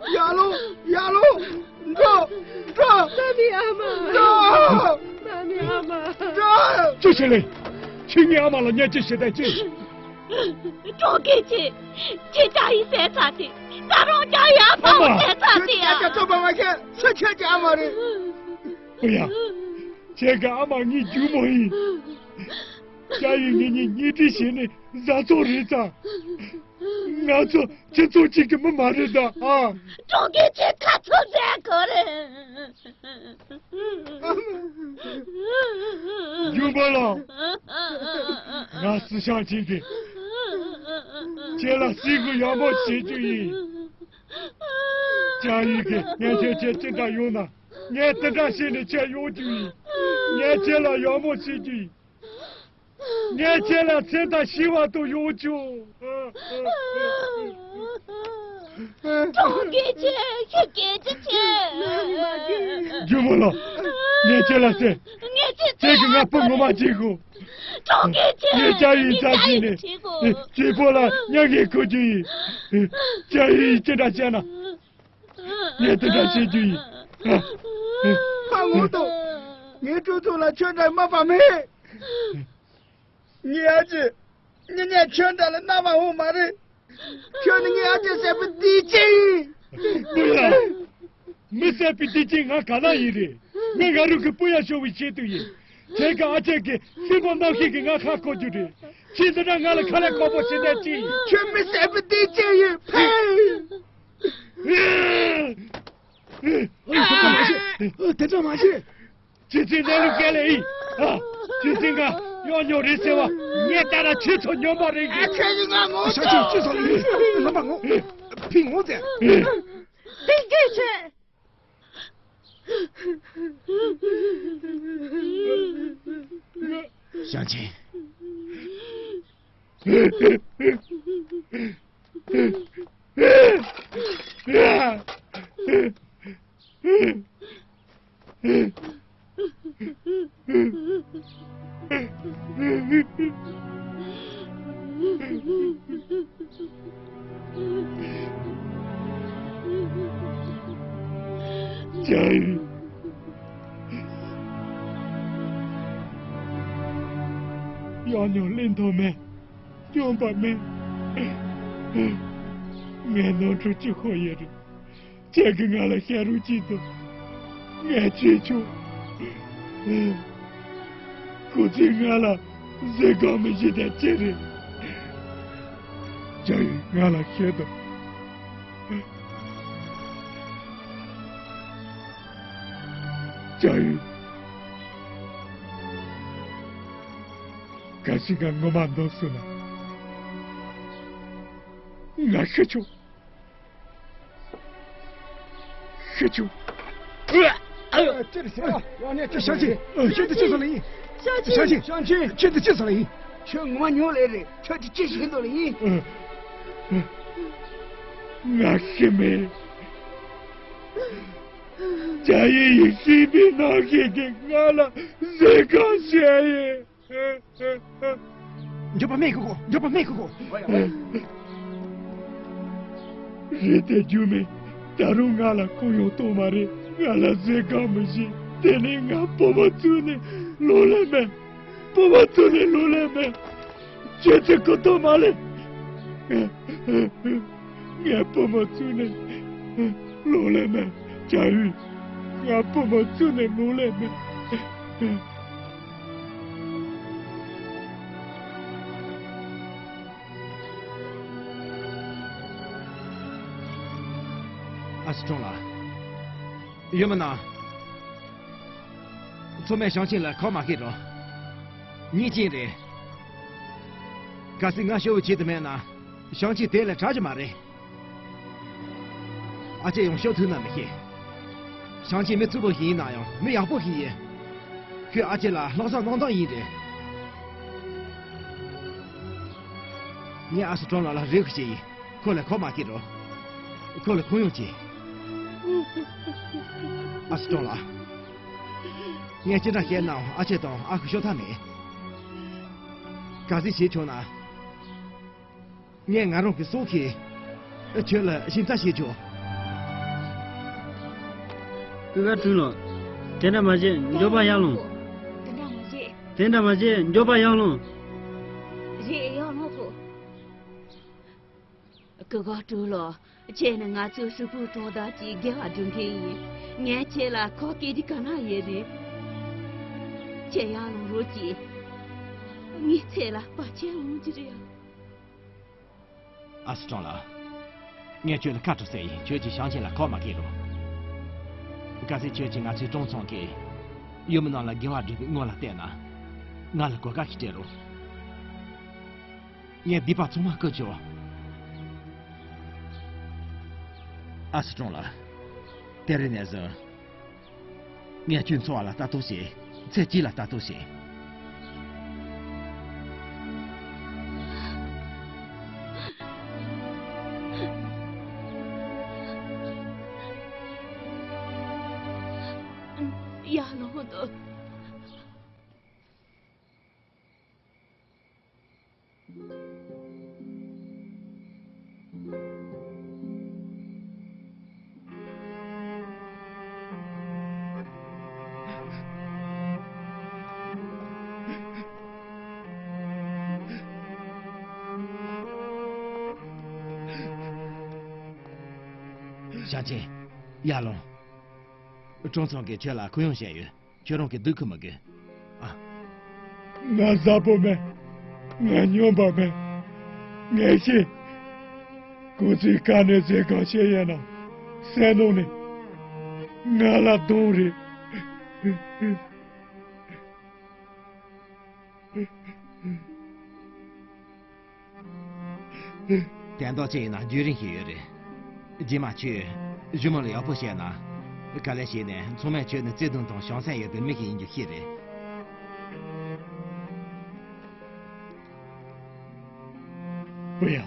ཡར་ལོངས། ཡར་ལོངས། འགྲོ། འགྲོ། ནམ་ཡིན་ཨ་མ། འགྲོ། ནམ་ཡིན་ཨ་མ། འགྲོ། ཅི་ཞིག་ལས། ཁྱེད་ངའི་ཨ་མ་ལ་བརྙས་བཅོས་བྱེད་དང་ཅི། ཀྲོང་ཀེ་ཆེ། ཁྱེད་ཅག་ཡིས་བསད་ཚར་ཏེ། ད་རུང་ཀྱང་ཡང་ཕ་བོ་བསད་ཚར་ཏེ་ཡ། ཁྱོད་ཀྱང་ཐོབ་པ་མ་ཤེས། ཁྱོད་ཁྱོད་ཀྱི་ཨ་མ་རེད། ཨོ་ཡ། ཁྱེད་ཀྱི་ཨ་མ་ངའི་སྒྱུག་མོ་ཡིན། ཀྱ་ཡིས་ངེད་གཉིས་གཉེན་སྒྲིག་བྱས་ནས་བཟའ་ཚང་རེད་ཙང་། ང་ཚོ་སྤྱི་ཚོགས་གཅིག་གི་མི་མ་རེད་ད་ཨ། ཀྲོང་ཀེ་ཆེ་ཁ་ཚུབ་ཟེར་གོ་རེད། ཡུམ་པ་ལགས། ང་སི་ཤང་ཆིང་གིས་ཁྱེད་ལ་སྲིད་གུ་ཡག་མོ་བྱེད་རྒྱུ་ཡིན། ཀྱ་ཡིས་ཀྱིས་ངས་ཁྱེད་ཁྱེད་ཅི་འདྲ་ཡོང་ན་ངས་དེ་འདྲ་བྱས་ནས་ཁྱེད་ཡོང་རྒྱུ་ཡིན། ངས་ཁྱེད་ལ་ཡག་མོ་བྱེད་རྒྱུ་ཡིན། ངས་ཁྱེད་ལ་ཚེ་དང་ཤི་བ་དུ་ཡོང་ཆོག་ཀྲོང་ཀེ་ཆེ། ཁྱེད་སྐད་ཆ་ཆེ། རྒྱུ་མོ་ལགས། ངས་ཁྱེད་ལ་ཟེར། ངས་ཁྱེད་ཁྱེད་ཀྱིས་ང་སྤུ་ངོ་མ་བྱེད་དགོས། ཀྲོང་ཀེ་ཆེ། ངས་ཀྱ་ཡིས་ངས་ཀྱ་ཡིས་བྱེད་ནས་བྱེད་དགོས། སྐྱེས་ཕོ་ལ་མྱ་ངན་ཁུར་རྒྱུ་ཡིན། ཀྱ་ཡིས་ཅི་འདྲ་བྱས་ན། ངས་དེ་འདྲ་བྱེད་རྒྱུ་ཡིན། ཕ་ངོ་ཏོ། ངའི་གྲོས་ཚོགས་ལ་ཁྱོད་འདྲ་མ་པ་མེད། ངའི་ཨ་ཅེ། ངས་ངས་ཁྱོད་འདྲ་ལ་རྣ་བ་འོང་མ་རེད། ཁྱོད་ནི་ངའི་ཨ་ཅེ་བསད་པའི་སྡིག་ཅན་ཡིན། མི་ལ། མི་བསད་པའི་སྡིག་ཅན་ང་ག་ན་ཡིན་རེད། ངས་ང་རང་གི་སྤུན་ཡ་ཤོར་བའི་ཆེད་དུ་ཡིན། ཁྱེད་ཀྱི་ཨ་ཅེ་གི་སྲིད་པ་རྣམ་ཤེས་ཀྱིས་ང་ཁ་བསྐོར་རྒྱུ་རེད། ཁྱེད་འདི་འདྲ་ང་ལ་ཁ་ལས་ཁོག་པོ་བྱེད་བསྡད་ཅི། ཁྱོད་མི་བསད་པའི་སྡིག་ཅན་ཡིན་ཕེ། ཨ་ཡ། དེ་འདྲ་མ་བྱེད། ཨ། དེ་འདྲ་མ་བྱེད། རྗེ་བཙུན་གནས་ལུགས་སྐལ་ལེ་ཡིས། ཨ། རྗེ་བཙུན་ང་གཡོག་ཉོ་རེད་ཟེར་བ། ངས་ལྟ་ན་ཁྱེད་ཚོ་སྨྱོན་པ་རེད་གི། ཨ། ཁྱེད་ཀྱིས་ང་ངོ་ཤ་ཆེ་ཅི་ཟེར་ལེ། ལམ་པ་ངོ་། ཕིང་ངོ་ཙེ། ཕིང་གི་ཆེ། ཞང་ཆེན། ཅང་ཡུན། ཡང་ཉོ་ལེན་ཐོག་མེད། སྐྱོན་པ་མེད། ངའི་ནོར་འཁྲུལ་གཅིག་ཁོ་ཡོད་རེད། ཁྱེད་ཀྱིས་ང་ལ་ཤ་རུས་གཅིག་དང་། ངས་བྱས་ཆོག་ཁོ་ཚོས་ང་ལ་བཟོད་གང་མི་བྱེད་དེ་ཅི་རེད། ཅང་ཡུན་ང་ལ་ཤོད་དང་། ཅང་ཡུན། གལ་སྲིད་ང་ངོ་མ་འདོན་སོང་ན། ང་ཤི་ཆོག་ཤི་ཆོག་ཨ། ཅི་རེད་ཟེར། ཨ། ཡང་ནས་ཅི་ཤག་ཅི། ཨ། ཤི་དུ་ཅི་སོང་ནི་ཡིན། ཞང་ཆེན། ཞང་ཆེན། ཁྱེད་འདི་ཅི་ཟེར་ལ་ཡིན། ཁྱོད་ངོ་མ་ཉོ་ལེ་རེད། ཁྱོད་འདི་ཅི་བྱེད་འདོད་ལ་ཡིན། ང་ཤི་མེད། ཇ་ཡི་ཡིག་སྲིད་པའི་ནང་བཞིན་གྱི་ང་ལ་ཟས་གང་བྱས་ཡིན། འགྱོད་པ་མེད་གོ། འགྱོད་པ་མེད་གོ། རེད་དེ་རྒྱུ་མེད། ད་རུང་ང་ལ་ཁོང་ཡོང་གཏོང་མ་རེད། ང་ལ་ཟས་གང་མི་ཤེས། དེ་ནས་ང་བུ་མོ་བཙུགས་ནས་ལོག་ལེ་མེད། བུ་མོ་བཙུགས་ནས་ལོག་ལེ་མེད། ཁྱེད་ཚོས་གོ་ཐོས་མ་ལེ། ངའི་བུ་མོ་བཙུགས་ནས་ལོག་ལེ་མེད། ཅ་ཡུས། ངའི་བུ་མོ་བཙུགས་ནས་ལོག་ལེ་མེད། ཨ་སི་ཀྲོང་ལགས། ཡོད་མིན་ན། ཚང་མས་ཞང་ཆེན་ལ་ཁ་མ་སྐད་རོགས། ཉེས་ཅན་རེད། གལ་སྲིད་ང་ཤོར་བའི་ཆེད་དུ་མེད་ན། ཞང་ཆེན་དེ་ལས་དྲག་གི་མ་རེད། ཨ་ཅེ་ཡང་ཤོར་ཐུབ་ན་མི་ཤེས། ཞང་ཆེན་མི་རྩུབ་པོ་ཞིག་ཡིན་ན་ཡང་མི་ཡག་པོ་ཞིག་ཡིན། ཁོས་ཨ་ཅེ་ལ་ལྷག་བསམ་གནང་སྟངས་ཡིན་རེད། ངས་ཨ་སི་ཀྲོང་ལགས་ལ་རེ་སྐུལ་བྱས་ཡིན། ཁོ་ལ་ཁ་མ་སྐད་རོགས། ཁོ་ལ་ཁོང་ཡོང་བྱེད། ཨ་སི་ཀྲོང་ལགས། ངས་ཅི་འདྲ་བཤད་ནའང་ཨ་ཅེ་དང་ཨ་ཁུ་ཤོར་ཐབས་མེད། གལ་སྲིད་བྱེད་བྱུང་ན། ངས་ང་རང་གི་སྲོག་གིས་ཁྱོད་ལ་ཞིབ་ལྟ་བྱེད་ཆོག་ཀུན་དགའ་སྤྲུལ་ལོ། དེ་འདྲ་མ་བྱེད། མགྱོགས་པ་ཡར་ལོངས། དེ་འདྲ་མ་བྱེད། དེ་འདྲ་མ་བྱེད། མགྱོགས་པ་ཡར་ལོངས། རེད། ཡར་ལོངས་དགོས། ཀུན་དགའ་སྤྲུལ་ལོ། ཁྱེད་ནི་ང་ཚོའི་གཟུགས་པོའི་གྲོང་རྡལ་གྱི་དགེ་བ་སྒྲུབ་མཁན་ཡིན། ངས་ཁྱེད་ལ་ཁ་སྐད་རྒྱུ་ག་ན་ཡོད་རེད། ཁྱེད་ཡར་ལོངས་རོགས་གྱིས། ངའི་ཚེ་ལ་བར་ཆད་འོང་རྒྱུ་རེད། ཨ་སི་ཀྲོང་ལགས། ངས་ཁྱོད་ལ་ཁ་དྲོ་ཟེར་ཡིན། ཁྱོད་ཀྱིས་ཞང་ཆེན་ལ་ཁ་མ་སྐད་རོགས། གལ་སྲིད་ཁྱོད་ཀྱིས་ང་ཚོའི་ཀྲོང་ཚང་གི་ཡུལ་མི་རྣམས་ལ་དགེ་བ་སྒྲུབ་པའི་སྔོན་ལ་བལྟས་ན། ང་ལ་གོ་སྐབས་ཤིག་སྤྲད་རོགས། ངས་སྡིག་པ་ཚང་མ་བསྐུར་ཆོག་ཨ་སི་ཀྲོང་ལགས། དེ་རིང་ནས་བཟུང་། ངས་ཁྱོད་འཚོ་བ་ལ་ལྟ་རྟོག་བྱེད། ཚེ་སྐྱིད་ལ་ལྟ་རྟོག་བྱེད། ཡར་ལོངས་དང་། ཞང་ཆེན། ཡར་ལོངས། ཀྲོང་ཚང་གིས་ཁྱོད་ལ་གུ་ཡངས་བྱས་ཡོད། ཁྱོད་རང་གིས་སྡུག་ཁུར་མི་དགོས། ཨ། ང་གཟའ་པོ་མེད། ང་སྨྱོན་པ་མེད། ངས་ཤེས། ཁོ་ཚོས་ག་ནས་ཟས་གང་བྱས་ཡོད་ན། སེམས་ནང་ནས་ང་ལ་སྡང་རེད། དན་ཏོག་ཅིག་ཡིན་ན་རྒྱུན་རིང་ཞིག་ཡོད་རེད། རྗེས་མ་ཁྱོས་གཞུག་མ་ལ་ཡག་པོ་བཤད་ན། ག་ལེ་བྱས་ནས་ཚང་མས་ཁྱོད་ནི་བརྩེ་གདུང་དང་བྱང་སེམས་ཡོད་པའི་མི་ཞིག་ཡིན་རྒྱུ་ཤེས་རེད། ཨུ་ཡ།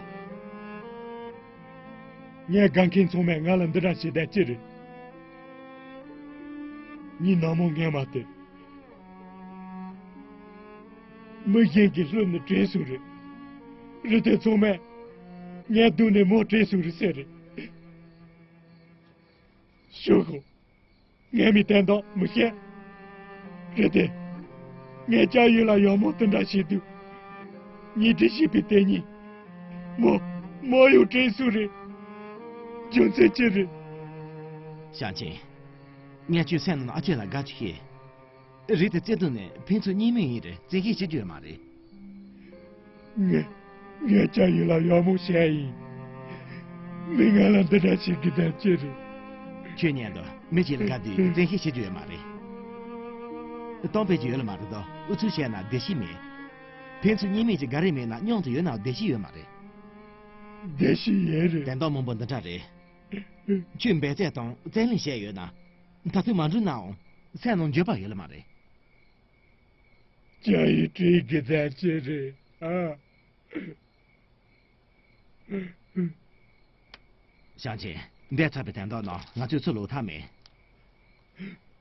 ངའི་དགའ་མཁན་ཚང་མས་ང་ལ་འདི་འདྲ་བྱེད་བསྡད་ཅི་རེད། ངས་ནངས་མོ་སྔ་མ་དེ། མི་གཞན་གྱིས་བསླུས་ནས་དྲན་སོང་རེད། རེད་དེ་ཚང་མས་ངའི་སྡུག་ནས་མོ་དྲན་སོང་རེད་ཟེར་རེད། ཞུ་ཤོག་ངའི་མིང་དན་ཏོག་མི་ཤེས། རེད་དེ། ངས་ཅ་ཡུས་ལ་ཡག་མོ་དེ་འདྲ་བྱེད་དུས། ཉེ་འབྲེལ་བྱས་པའི་དེ་ཉིད། མོ། མོ་ཡང་དྲན་སོང་རེད། རྒྱུ་མཚན་ཅི་རེད། ཞང་ཆེན། ངས་ཁྱོད་སེམས་ནང་ཨ་ཅེ་ལ་དགའ་ཅིག་ཤེས། རེད་དེ་བརྩེ་དུང་ནི་ཕན་ཚུན་གཉིས་མོས་ཡིན་རེད། བཙན་ཤེད་བྱེད་རྒྱུ་ཡོད་མ་རེད། ངས། ངས་ཅ་ཡུས་ལ་ཡག་མོ་བྱས་ཡིན། མི་ང་ལ་འདི་འདྲ་བྱེད་གི་དང་ཅི་རེད། ཁྱོད་ཉན་དང་། མི་གཅིག་ལ་དགའ་དུས་བཙན་ཤེད་བྱེད་རྒྱུ་ཡོད་མ་རེད། གཏམ་དཔེ་ཅིག་ཡོད་ལ་མ་རེད་དོ། ཨུ་ཚུགས་བྱས་ན་བདེ་སྐྱིད་མེད། ཕན་ཚུན་གཉིས་མོས་ཀྱི་དགའ་རེས་མེད་ན་མཉམ་དུ་ཡོད་ནའང་བདེ་སྐྱིད་ཡོད་མ་རེད། བདེ་སྐྱིད་ཡོད་རེད། དན་ཏོག་མང་པོ་འདི་འདྲ་རེད། ཁྱོད་འབད་རྩོལ་དང་བརྩོན་ལེན་བྱས་ཡོད་ན། མཐར་ཐུག་མ་འགྲུབ་ནའང་། སེམས་ནང་འགྱོད་པ་ཡོད་ལ་མ་རེད། སྐྱ་ཡི་སྤྲེལ་གི་བསྡད་ཀྱི་རེད་ཨ། ཞང་ཆེན། འདས་ཚར་བའི་དོན་དག་ནང་ང་ཚོས་ཚུར་ལོག་ཐབས་མེད།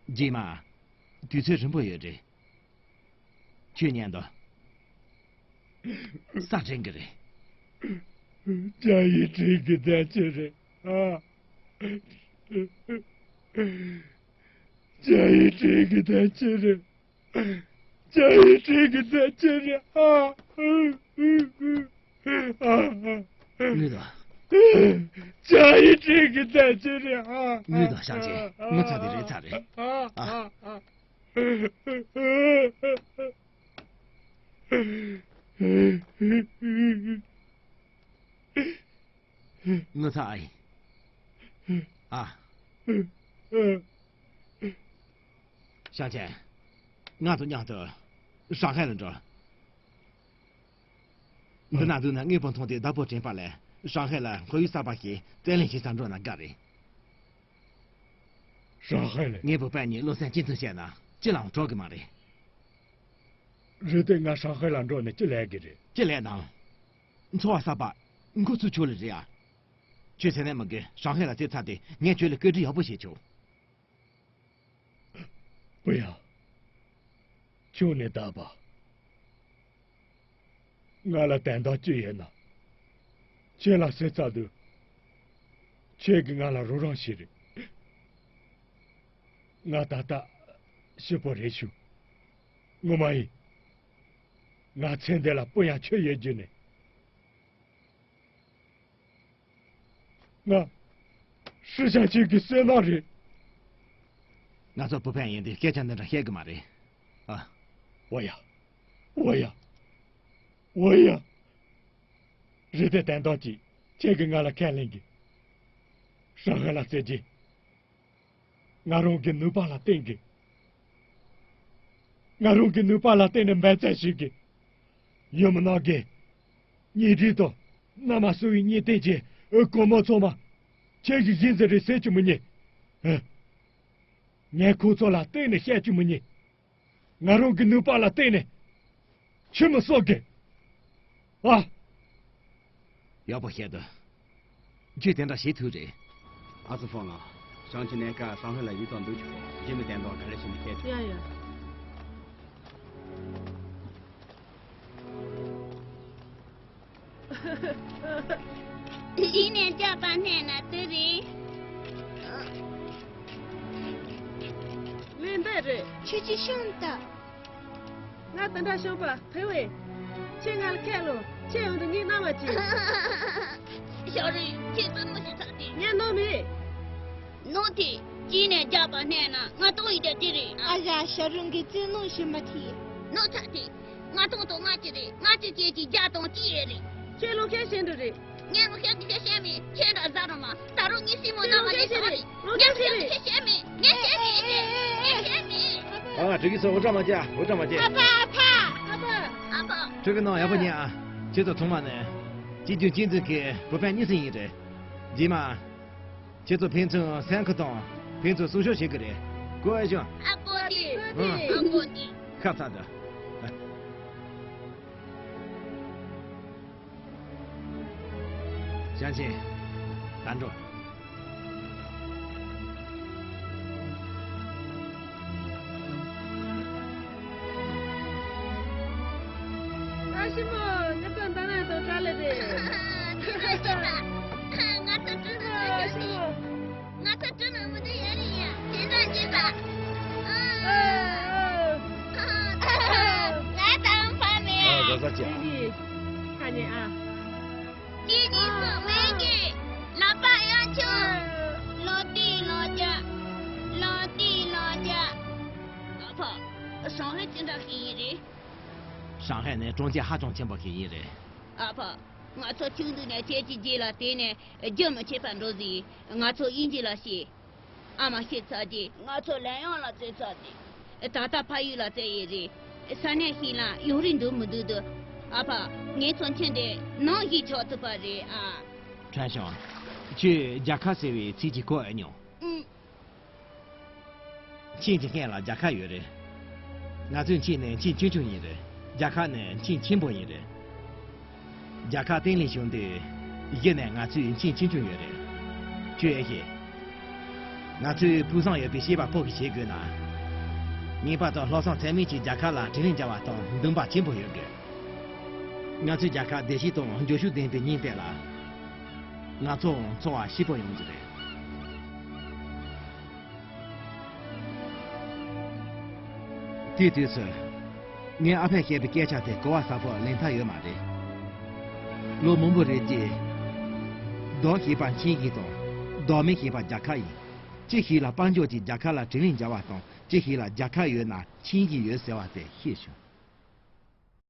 རྗེས་མ། དུས་ཚོད་རིང་པོ་ཡོད་རེད། ཁྱོད་མཉམ་དུ་ས་འདྲེན་གྱི་རེད། སྐྱ་ཡི་སྤྲེལ་གི་བསྡད་ཀྱི་རེད་ཨ། སྐྱ་ཡི་སྤྲེལ་གི་བསྡད་ཀྱི་རེད། སྐྱ་ཡི་སྤྲེལ་གི་བསྡད་ཀྱི་རེད་ཨ། ཨ། ཨ། ཨ། ངུས་དང་། སྐྱ་ཡི་སྤྲེལ་གི་བསྡད་ཀྱི་རེད་ཨ། ངུས་དང་ཞང་ཆེན། ངུ་ཚར་དེ་རེད་ཚར་རེད་ཨ། ངུ་ཚར་ཨ་ཡིན། ཨ། ཞང་ཆེན། ང་ཚོ་མཉམ་དུ་ཧྲང་ཧའེ་ལ་འགྲོ། འདི་ན་འདུག་ན་དངོས་པོ་མཐོང་དུས་བདག་པོ་དྲན་པ་ལས་ཧྲང་ཧའེ་ལ་ཁོར་ཡུག་གསར་པ་ཞིག་རྩོད་ལེན་བྱེད་ས་འགྲོ་ན་དགའ་རེད། ཧྲང་ཧའེ་ལ། ངའི་བུ་ཕྲུག་གཉིས་བློ་སེམས་གཅིག་མཐུན་བྱས་ན་ཅི་ལའང་གྲོགས་གི་མ་རེད། རེད་དེ་ང་ཧྲང་ཧའེ་ལ་འགྲོ་ནས་ཅི་ལས་གི་རེད། ཅི་ལས་དང་། འཚོ་བ་གསར་པ་འགོ་ཚུགས་ཆོག་ལེ་རེད་ཨ། ཁྱོད་ཚེ་ནས་མི་དགོས་ཧྲང་ཧའེ་ལ་བསླེབས་ཚར་དུས་ངས་ཁྱོད་ལ་བཀའ་འདྲི་ཡག་པོ་བྱེད་ཆོག་བུ་ཡ། ཁྱོད་ནི་ད་པ། ང་ལ་དོན་དག་ཅི་ཡོད་ན། ཁྱེད་ལ་ཟེར་ཚར་དུས། ཁྱེད་ཀྱིས་ང་ལ་རོགས་རམ་བྱས་རེད། ང་ད་ལྟ་སྐྱིད་པོ་རེད་ཞུ། ངོ་མ་ཡིན། ང་ཚེ་འདི་ལ་སྤུན་ཡང་ཁྱོད་ཡོད་རྒྱུ་ནས། ང་། ཧྲི་ཞང་ཆེན་གྱི་བསོད་ནམས་རེད། ང་ཚོ་བུ་ཕྲུག་ཡིན་དུས་སྐད་ཆ་འདི་འདྲ་བཤད་གི་མ་རེད། ཨ། འོ་ཡ། འོ་ཡ། འོ་ཡ། རེད་དེ་དོན་དག་ཅིག་ཁྱེད་ཀྱིས་ང་ལ་ཁས་ལེན་གི། ཧྲང་ཧའེ་ལ་བསླེབས་རྗེས། ང་རང་གི་ནུས་པ་ལ་བརྟེན་གི། ང་རང་གི་ནུས་པ་ལ་བརྟེན་ནས་འབད་བརྩོན་བྱེད་གི། ཡུལ་མི་ནང་གི་གཉེན་སྒྲིག་དང་མནའ་མ་བསུ་བའི་གཉེན་སྟོན་གྱི་སྒོར་མོ་ཚང་མ་ཁྱེད་ཀྱི་བཞེས་རྩིས་རེད་ཟེར་གྱི་མི་ཉན། ངས་ཁོ་ཚོ་ལ་གཏན་ནས་བཤད་རྒྱུ་མི་ཉན། ང་རང་གི་ནུས་པ་ལ་བརྟེན་ནས་ཁྱིམ་མི་གསོ་དགོས། ཨ། ཡག་པོ་བཤད་འདུག་ཁྱོད་དེ་འདྲ་བྱེད་ཐུབ་རེད། ཨ་ཙི་ཧྥང་ལགས། ཞང་ཆེན་གནས་སྐབས་ཧྲང་ཧའེ་ལ་ཡུལ་ཙམ་འདུག་ཆོག་རྗེས་མའི་དོན་དག་ག་རེ་བྱས་ནས་བཤད་ཆོག་ཡ་ཡ། གཞི་ནས་རྒྱག་པ་སྣེ་ན་དེ་རེད། ལན་འདེབས་རེད། ཁྱོད་ཀྱིས་ཤོང་དང་། ང་དེ་འདྲ་ཤོང་པ་ཕེ་ཝེ། ཁྱེད་ང་ལ་ཁས་ལོ། ཁྱེད་འོན་ཏེ་ངའི་རྣ་བ་ཅི། ཞའོ་རུའི་ཁྱེད་ཙི་མོ་ཞིག་ཚར་ཏེ། ངས་ནོར་མེད། ནོར་ཏེ་གཞི་ནས་རྒྱག་པ་སྣེ་ན་ང་ཏོང་ཡི་དེ་དེ་རེད། ཨ་ཡ་ཞའོ་རུའི་གི་ཙི་ནོར་ཞིག་མ་ཐི། ནོར་ཚར་ཏེ། ང་ཏོང་དང་ང་ཅི་རེད། ང་ཅི་ཅེ་ཅི་རྒྱག་དང་ཅི་ཡེ་རེད། ཁྱེད་ལོ་ཁས་ཤེས་འདྲ་རེད། ངས་ལོ་ཁས་ཀྱི་ཁས་ཤེས་མེད། ཁྱེད་འདྲ་ཟ་རོ་མ། ད་རུང་ངའི་སྲིང་མོ་རྣ་བ་ལས་ཟ་རེད། ངས་ལོ་ཁས་ཀྱི་ཁས་ཤེས་མེད། ངས་ཤེས་མེད། ངས་ཤེས་མེད། ཨ། འགྲིག་གི་སོང་། འུ་ཅག་མ་བྱེད། འུ་ཅག་མ་བྱེད། ཨ་ཕ། ཨ་ཕ། ཨ་ཕ། ཨ་ཕ། ཕྲུ་གུ་རྣམས་ཡག་པོ་ཉན་ཨ། ཁྱེད་ཚོ་ཚང་མ་ནི་གཅེས་འཛིན་གཅེས་འཛིན་གྱི་བུ་ཕྲུག་གཉིས་སུ་ཡིན་རེད། རྗེས་མ། ཁྱེད་ཚོ་ཕན་ཚུན་སེམས་ཁུར་དང་ཕན་ཚུན་སྲུང་སྐྱོབ་བྱེད་ཀྱི་རེད། གོ་ཨེ་བྱུང་། ཨ་ཀོ་ཏི། ཨ་ཀོ་ཏི། ཁ་ཚ་འདུག་ཞང་ཆེན། ད་འགྲོ། ཨ་ཞི་མོ། ངེད་ཚོ་འདི་ནས་དང་གྲ་ལེ་རེད། ཁྱེད་ཚོ་ཤི་ན། ང་ཚོ་སྤྲུལ་ནས་མི་འདུག་ཡ་ཞི་མོ། ང་ཚོ་སྤྲུལ་ནས་མི་འདུག་ཡ་རེད་ཡ། དེ་འདྲ་བྱེད་པ། ཨ། ཨ། ང་དང་ཕ་མེད། ཨ། ག་ས་ཅི། ཁ་ཉེ་ཨ། ཁྱེད་གཉིས་ཚོ་མེད་ཀི། ལག་པ་ཡར་ཆོད། ལོ་ཏི་ལོ་རྒྱ། ལོ་ཏི་ལོ་རྒྱ། ཨ་ཕ། ཧྲང་ཧའེ་ཅི་འདྲ་ཞིག་ཡིན་རེད། ཧྲང་ཧའེ་ནི་གྲོང་ཁྱེར་ཧ་ཅང་ཆེན་པོ་ཞིག་ཡིན་རེད། ཨ་ཕ། ང་ཚོ་ཆུང་དུས་ནས་ཁྱེད་ཀྱི་རྗེས་ལ་བལྟས་ནས་རྒྱུན་མི་ཆད་པར་འགྲོ་ཟིན། ང་ཚོ་དབྱིན་ཇི་ལ་ཤེས། ཨ་མ་ཤི་ཚར་རྗེས་ང་ཚོ་ལན་ཡང་ལ་བཙལ་ཚར་ཏེ། ད་ལྟ་ཕ་ཡུལ་ལ་བཙལ་ཡས་རེད། ས་གནས་ཤིག་ལ་ཡོང་རིན་འདུག་མི་འདུག་འདུག་ཨ་ཕ། ངེད་ཚོ་མཆན་དེ་ནང་བཞིན་ཆགས་ཐུབ་པ་རེད་ཨ། ཁྲན་ཞང་། ཁྱོས་རྒྱལ་ཁ་ཟེར་བའི་ཚིག་ཅིག་གོ་ཨེ་མྱོང་། ཨུམ། ཁྱེད་ཀྱི་སྔོན་ལ་རྒྱལ་ཁ་ཡོད་རེད། ང་ཚོའི་མཆིན་ནི་མཆིན་ཆུང་ཆུང་ཡིན་རེད། རྒྱལ་ཁབ་ནི་མཆིན་ཆེན་པོ་ཡིན་རེད། རྒྱལ་ཁབ་སྟེང་ལ་བཞུགས་དུས་གཞི་ནས་ང་ཚོའི་མཆིན་ཆུང་ཆུང་ཡོད་རེད། ཁྱོད་ཨེ་ཤེས། ང་ཚོའི་ཕུགས་བསམ་ཡོད་པའི་བྱེད་པ་ཕོག་གི་བྱེད་དགོས་ན། ངེས་པར་དུ་ལྷག་བསམ་ཚད་མེད་ཀྱིས་རྒྱལ་ཁབ་ལ་དྲིན་ལན་འཇལ་བ་དང་འདུན་པ་ཆེན་པོ་ཡོད་དགོས། ང་ཚོའི་རྒྱལ་ཁབ་བདེ་སྐྱིད་དང་འབྱོར་ཕྱུག་ལྡན་པའི་སྙིང་དེབ་ལ། ང་ཚོའང་འཚོ་བ་སྐྱིད་པོ་ཡོང་རྒྱུ་རེད། དེའི་དུས་སུ། ངས་ཨ་ཕས་བཤད་པའི་སྐད་ཆ་དེ་གོ་བ་གསལ་པོ་ལེན་ཐབས་ཡོད་མ་རེད། ལོ་མང་པོ་རེད་དེ། ལྡོག་ཞེས་པ་མཆིན་གཞི་དང་། ལྡོག་མེད་ཞེས་པ་རྒྱལ་ཁབ་ཡིན། གཅིག་ཞིག་ལ་དཔལ་འབྱོར་གྱིས་རྒྱལ་ཁབ་ལ་དྲིན་ལན་འཇལ་བ་དང་། གཅིག་ཞིག་ལ་རྒྱལ་ཁབ་ཡོད་ན་མཆིན་གཞི་ཡོད་ཟེར་བ་དེ་ཤེས་བྱུང་།